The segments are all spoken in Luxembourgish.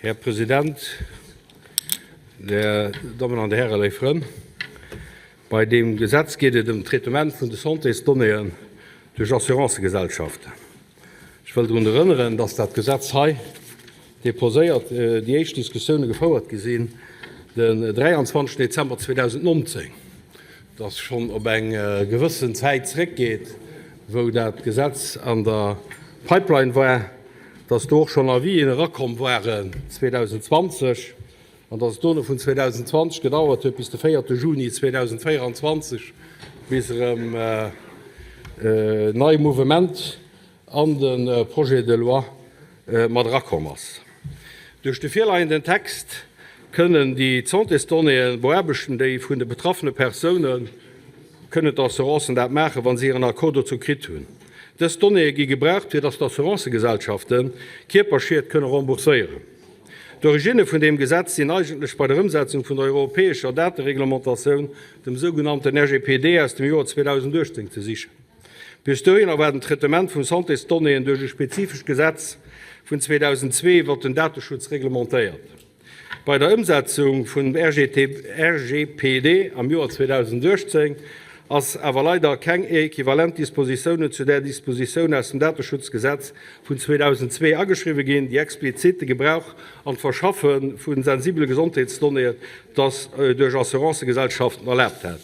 Här President, Dir Dammen an Dir Hären, léif Frënn, bei deem Gesetz geet et ëm d'Traitement vun de Santésdonnéeën duerch Assurancëgesellschaften. Ech wëll drun erënneren, dass dat Gesetz hei deposéiert, déi éischt Diskussioune gefouert gi sinn den 23 Dezember 2019, dass schonn op eng gewëssen Zäit zréckgeet, wou dat Gesetz an der Pipeline war, dass do och schonn Avisen erakomm waren 2020 an dass et dono vun 2020 gedauert huet bis de 4 Juni 2024, bis erëm nei Mouvement an de Projet de loi mat erakomm ass. Duerch de virleienden Text kënnen déi d'Santésdonnéeën beaarbechten, déi vun de betraffene Persoune kënnen d'Assurancen dat maachen, wa si hiren Accord dozou kritt hunn. Dës Donnéeë gi gebraucht, fir datt d'Assurancëgesellschafte Kierperschied kënne rembourséieren. D'Originne vun deem Gesetz sinn eigentlech bei der Ëmsetzung vun der europäescher Datereglementatioun, dem sougenannten RGPD aus dem Joer 2018, ze sichen. Bis dohinner war den Traitement vun Santésdonnéeën duerch e spezifescht Gesetz vun 2002 iwwert den Dateschutz reglementéiert. Bei der Ëmsetzung vun RGPD am Joer 2018 ass awer leider keng equivalent Dispositiounen zu där Dispositioun aus dem Dateschutzgesetz vun 2002 ageschriwwe ginn, déi explizit de Gebrauch an d'Verschaffe vu sensibele Gesondheetsdonnéeën duerch Assurancëgesellschaften erlaabt hat.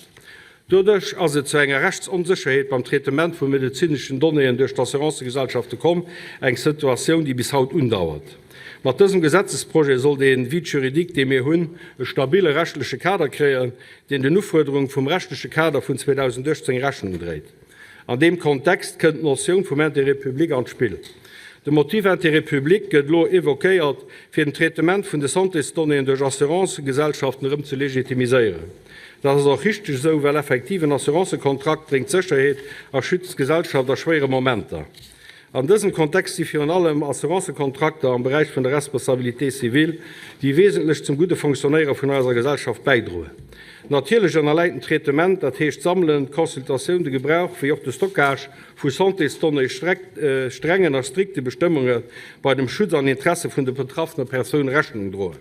Doduerch ass et zu enger Rechtsonsécherheet beim Traitement vu medezineschen Donnéeën duerch d'Assurancëgesellschafte komm, eng Situatioun, déi bis haut undauert. Mat dësem Gesetzesprojet soll dee Vide juridique, dee mir hunn, e stabile rechtleche Kader kréien, deen den Ufuerderunge vum rechtleche Kader vun 2018 Rechnung dréit. An deem Kontext kënnt d'Notioun vum Intérêt public an d'Spill. De Motiv Intérêt public gëtt elo évoquéiert, fir den Traitement vun de Santésdonnéeën duerch Assurancëgesellschaften erëm ze legitimiséieren. Dat ass och richteg esou, well effektiv en Assurancekontrakt bréngt Sécherheet a schützt d'Gesellschaft a schwéiere Momenter. An dësem Kontext si virun allem Assurancekontrakter am Beräich vun der Responsabilité civile, déi wesentlech zum gudde Fonctionnéiere vun eiser Gesellschaft bäidroen. Natierlech ënnerläit den Traitement, dat heescht d'Sammelen, d'Consultatioun, de Gebrauch wéi och de Stockage vu Santésdonnéeë strengen a strikte Bestëmmunge bei dem Schutz an Interesse vun der betraffener Persoun Rechnung droen.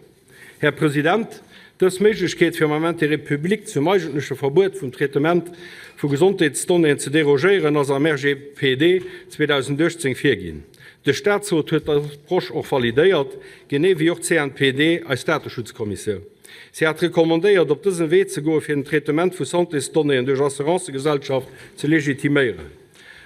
Här President, dës Méiglechkeet, fir mam Intérêt public zum eigentleche Verbuet vum Traitement vu Gesondheetsdonnéeën ze derogéieren, ass am RGPD 2018 virginn. De Statsrot huet d'Approche och validéiert, genee wéi och d'CNPD, eis Dateschutzkommissioun. Si hat recommandéiert, op dësem Wee ze goen, fir den Traitement vu Santésdonnéeën duerch Assurancëgesellschaft ze legitiméieren.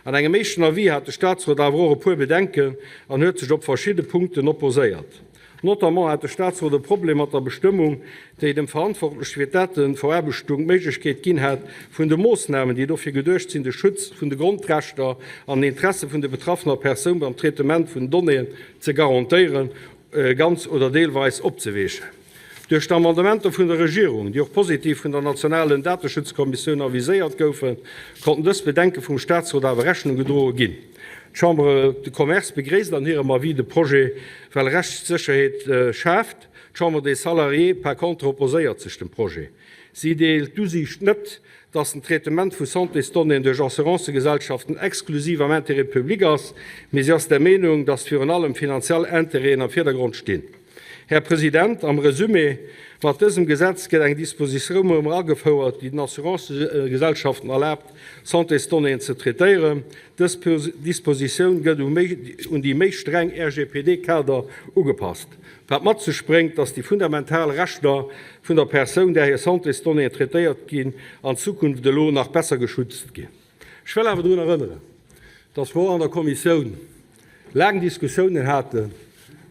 An engem éischten Avis hat de Statsrot awer och e puer Bedenken an huet sech op verschidde Punkten opposéiert. Notamment hat de Staatsrot e Problem mat der Bestëmmung, déi dem Verantwortleche fir d'Dateverarbechtung d'Méiglechkeet ginn hätt, vun de Moossnamen, déi dofir geduecht sinn, de Schutz vun de Grondrechter an den Interesse vun der betraffener Persoun beim Traitement vun den Donnéeën ze garantéieren, ganz oder deelweis opzeweechen. Duerch d'Amendementer vun der Regierung, déi och positiv vun der nationalen Dateschutzkommissioun aviséiert goufen, konnten dës Bedenke vum Staatsrot awer Rechnung gedroe ginn. D'Chambre de Commerce begréisst an hirem Avis de Projet, well Rechtssécherheet schaaft. D'Chambre des Salariés par contre opposéiert sech dem Projet. Si deelt d'Usiicht net, dass den Traitement vu Santésdonnéeën duerch Assurancëgesellschaften exklusiv am Intérêt public ass, mee si ass der Meenung, dass virun allem finanziell Intérêten am Virdergrond stinn. Här President, am Resumé, Mat dësem Gesetz gëtt eng Dispositioun erëm agefouert, déi den Assurancëgesellschaften erlaabt, Santésdonnéeën ze traitéieren. Dës Dispositioun gëtt un déi méi streng RGPD-Kader ugepasst, wat mat sech bréngt, dass déi fundamental Rechter vun der Persoun, där hir Santésdonnéeën traitéiert ginn, an Zukunft elo nach besser geschützt ginn. Ech wëll awer drun erënneren, dass mer och an der Kommissioun laang Diskussiounen haten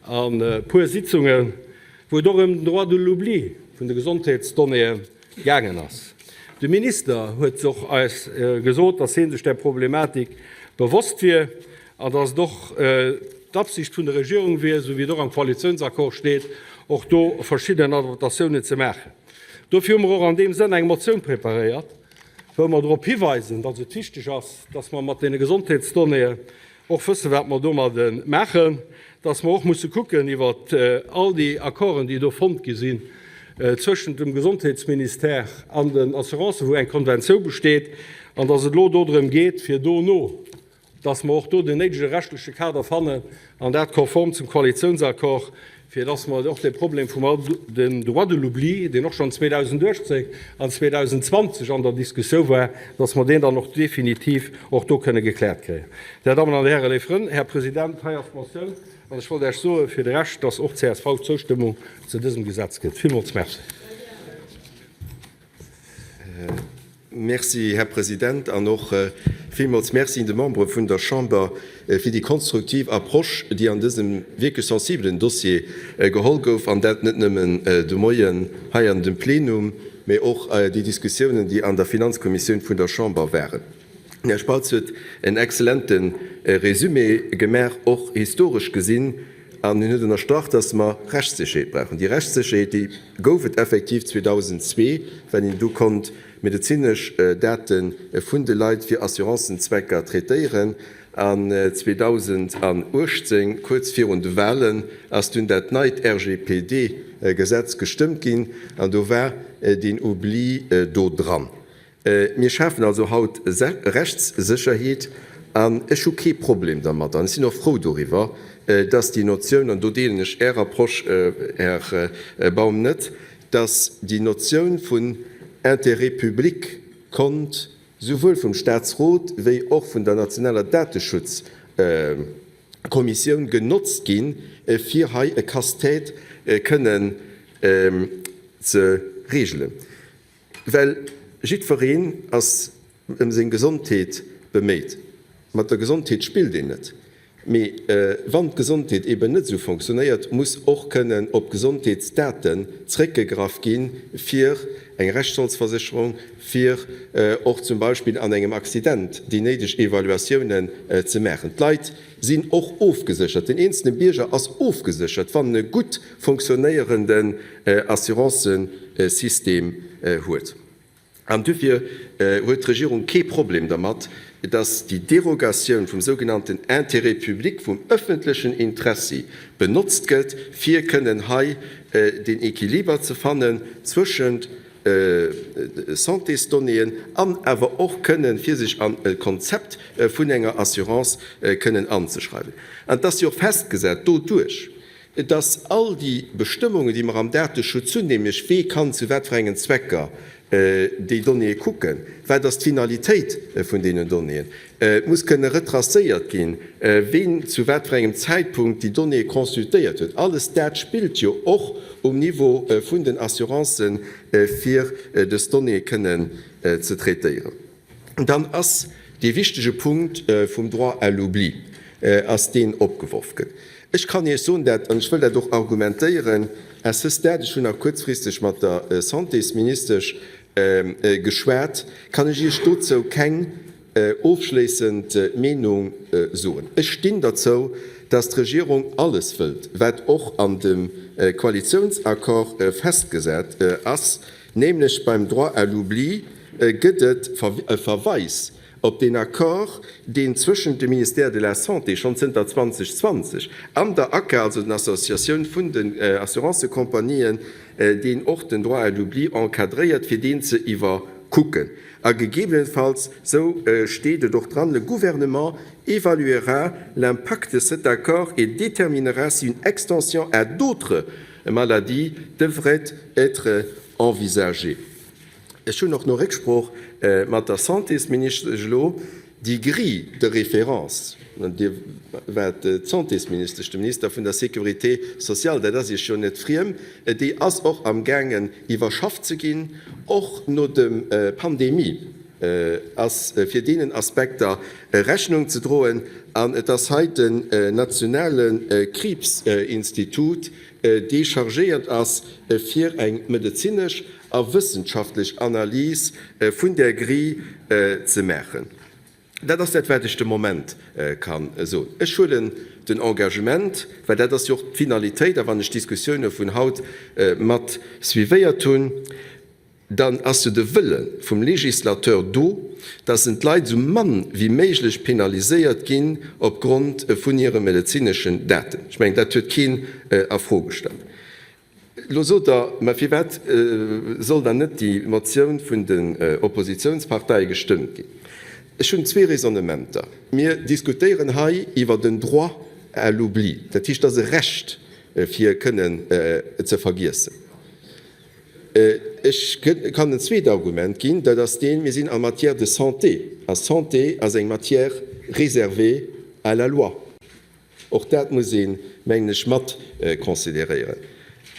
an e puer Sitzungen, wou et och ëm den Droit de l'oubli vun de Gesondheetsdonnéeë gaangen ass. De Minister huet och eis gesot, dass hie sech där Problematik bewosst wier an dass et och d'Absicht vun der Regierung wier, esou wéi et och am Koalitionsaccord steet, och do verschidden Adaptatiounen ze maachen. Dofir hu mer och an deem Sënn eng Motioun preparéiert, wou mer drop hiweisen, dass et wichteg ass, dass mer mat deene Gesondheetsdonnéeë och wëssen, wat mer domadde maachen, dass mer och musse kucken iwwer all déi Accorden, déi do fonnt gi sinn zwëschent dem Gesondheetsministère an den Assurancen, wou eng Konventioun besteet, an dass et elo do drëm geet, fir dono, dass mer och do den néidege rechtliche Kader fannen, an dat konform zum Koalitionsaccord. Fir dass mer och de Problem vum dem Droit de l'oubli, deen och schonn 2018 an 2020 an der Diskussioun war, dass mer deen dann och definitiv och do kënne gekläert kréien. Dir Dammen an Dir Hären, léif Frënn, Här President, hei ass d'Motioun an ech wollt Iech soe fir de Rescht, dass och d'CSV d'Zoustëmmung zu dësem Gesetz gëtt. Villmools Merci. Merci, Här President, an och villmools Merci de Membere vun der Chamber fir déi konstruktiv Approche, déi an dësem wierklech sensibelen Dossier geholl gouf, an dat net nëmmen de Moien hei an dem Plenum, mä och déi Diskussiounen, déi an der Finanzkommissioun vun der Chamber waren. Den Här Spautz huet en exzellente Résumé gemaach, och historesch gesinn, an hien huet ënnerstrach, dass mer Rechtssécherheet brauchen. Déi Rechtssécherheet, déi gouf et effektiv 2002, well een du konnt medezinesch Date vun de Leit fir Assurancenzwecker traitéieren. An 2018, kuerz virun de Wahlen, ass dunn dat neit RGPD-Gesetz gestëmmt ginn, an do war deen Oubli do dran. Mir schafen also haut Rechtssécherheet an ech hu kee Problem dermat an ech sinn och frou doriwwer, dass déi Notioun, an do deelen ech Är Approche, Här Baum, net, dass déi Notioun vun Intérêt public konnt souwuel vum Statsrot wéi och vun der nationaler Dateschutzkommissioun genotzt ginn, fir hei e Casse-tête kënnen ze regelen. Well jiddwereen ass ëm seng Gesondheet beméit. Mat der Gesondheet spillt een net. Mee wann d'Gesondheet eben net esou fonctionnéiert, muss och kënnen op Gesondheetsdaten zréckgegraff ginn, fir eng Rechtsscholdversécherung, fir och zum Beispill an engem Accident déi néideg Evaluatiounen ze maachen. D'Leit sinn och ofgeséchert. Den eenzelne Bierger ass ofgeséchert, wann en e gutt fonctionnéierenden Assurancesystem huet. An duerfir huet d'Regierung kee Problem dermat, dass déi Derogatioun vum sougenannten Intérêt public, vum öffentlechen Interessi benotzt gëtt, fir kënnen hei deen Equiliber ze fannen zwëschent Santésdonnéeën an awer och kënnen, fir sech an e Konzept vun enger Assurance kënnen anzeschreiwen. An et ass jo och festgesat doduerch, dass all déi Bestëmmungen, déi mer am Dateschutz hunn, nämlech wee kann zu wat fir engen Zwecker déi Donnéeë kucken, wat ass d'Finalitéit vun deenen Donnéeën, et muss kënne retracéiert ginn, ween zu wat fir engem Zäitpunkt déi Donnéeë consultéiert huet, alles dat spillt jo och um Niveau vun den Assurancen, fir dës Donnéeë kënnen ze traitéieren. Dann ass dee wichtege Punkt vum Droit à l'oubli ass deen opgeworf gëtt. Ech kann Iech soen, dat, an ech wëll dat och argumentéieren à ce stade, ech hunn nach kuerzfristeg mat der Santésministesch geschwat, kann ech Iech dozou keng ofschléissend Meenung soen. Ech stinn derzou, dass d'Regierung alles wëllt, wat och an dem Koalitionsaccord festgesat ass, Nämlech beim Droit à l'oubli gëtt et e Verweis op deen Accord, deen zwëschent dem Ministère de la Santé schonn zënter 2020 an der ACA, also den Associatioun vun den Assurancëcompagnien, deen och den Droit à l'oubli encadréiert, fir deen ze iwwerkucken. A gegebenenfalls, sou steet et och dran, le Gouvernement évaluera l'impact de cet accord et déterminera si une extension à d'autres maladies devrait être envisagée. Ech hunn och no Récksprooch mat der Santésministesch elo déi Grille de référence, Dir waart d'Santésministesch, de Minister vun der Sécurité sociale, dat ass Iech jo net friem, déi ass och amgaangen iwwerschafft ze ginn, och no der Pandemie ass fir deenen Aspekter Rechnung ze droen. An et ass hei den nationale Kriibsinstitut, dee chargéiert ass, fir eng medezinesch a wëssenschaftlech Analys vun där Grille ze maachen. Dat ass dat, wat ech de Moment ka soen. Ech huelen den Engagement, well dat ass jo och d'Finalitéit, a wann ech d'Diskussioune vun haut mat suivéiert hunn, dann ass jo de Wëlle vum Législateur do, dass en d'Leit esou mann wéi méiglech penaliséiert ginn opgrond vun hire medezineschen Daten. Ech mengen, dat huet keen a Fro gestallt. Elo sot Der, mä firwat soll dann net déi Motioun vun den Oppositionsparteie gestëmmt ginn? Ech hunn zwee Raisonnementer. Mir diskutéieren hei iwwert en Droit à l'oubli, dat heescht, dat ass e Recht. fir kënnen ze vergiessen. Ech kann en zweet Argument ginn, dat ass deen, Mir sinn en matière de santé, a Santé ass eng Matière réservée à la loi. Och dat muss een, mengen ech, mat consideréieren.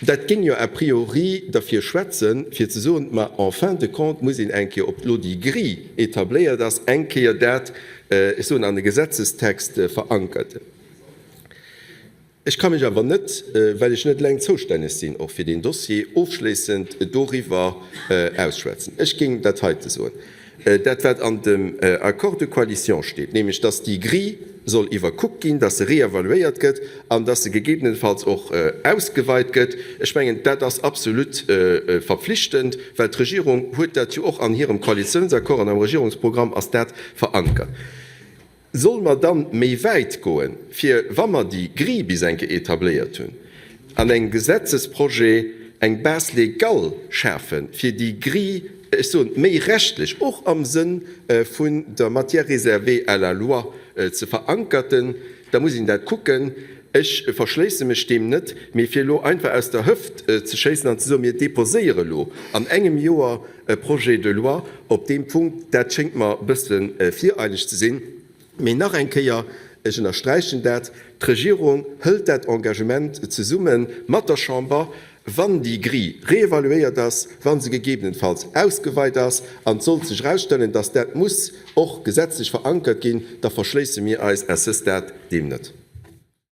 Dat géing jo a priori derfir schwätzen, fir ze soen, ma en fin de compte muss een eng Kéier, ob elo déi Grille etabléiert ass, eng Kéier dat, ech soen, an e Gesetzestext verankeren. Ech ka mech awer net, well ech net eleng zoustänneg sinn och fir deen Dossier, ofschléissend doriwwer ausschwätzen. Ech géing dat heite soen, Dat, wat an dem Accord de coalition steet, nämlech dass déi Grille soll iwwerkuckt ginn, dass se réévaluéiert gëtt an dass se gegebenenfalls och ausgeweit gëtt, ech mengen, dat ass absolut verpflichtend, well d'Regierung huet dat jo och an hirem Koalitionsaccord an am Regierungsprogramm ass dat verankert. Solle mer dann méi wäit goen, fir, wa mer déi Grille bis eng Kéier etabléiert hunn, an engem Gesetzesprojet eng Base légale schafen, fir déi Grille, ech soen, méi rechtlech, och am Sënn vun der Matière réservée à la loi, ze verankerten? Da muss een dat kucken. Ech verschléisse mech deem net, mee fir elo einfach aus der Hëft ze schéissen an ze soen, mir déposéiere elo an engem Joer e Projet de loi op deem Punkt, dat schéngt mer e bësse vireileg ze sinn. Mee nach eng Kéier, ech ënnersträichen dat, D'Regierung hëlt dat Engagement zesumme mat der Chamber, wann déi Grille réévaluéiert ass, wa se gegebenenfalls ausgeweit ass an et sollt sech erausstellen, dass dat muss och gesetzlech verankert ginn, da verschléisse mir eis à ce stade deem net.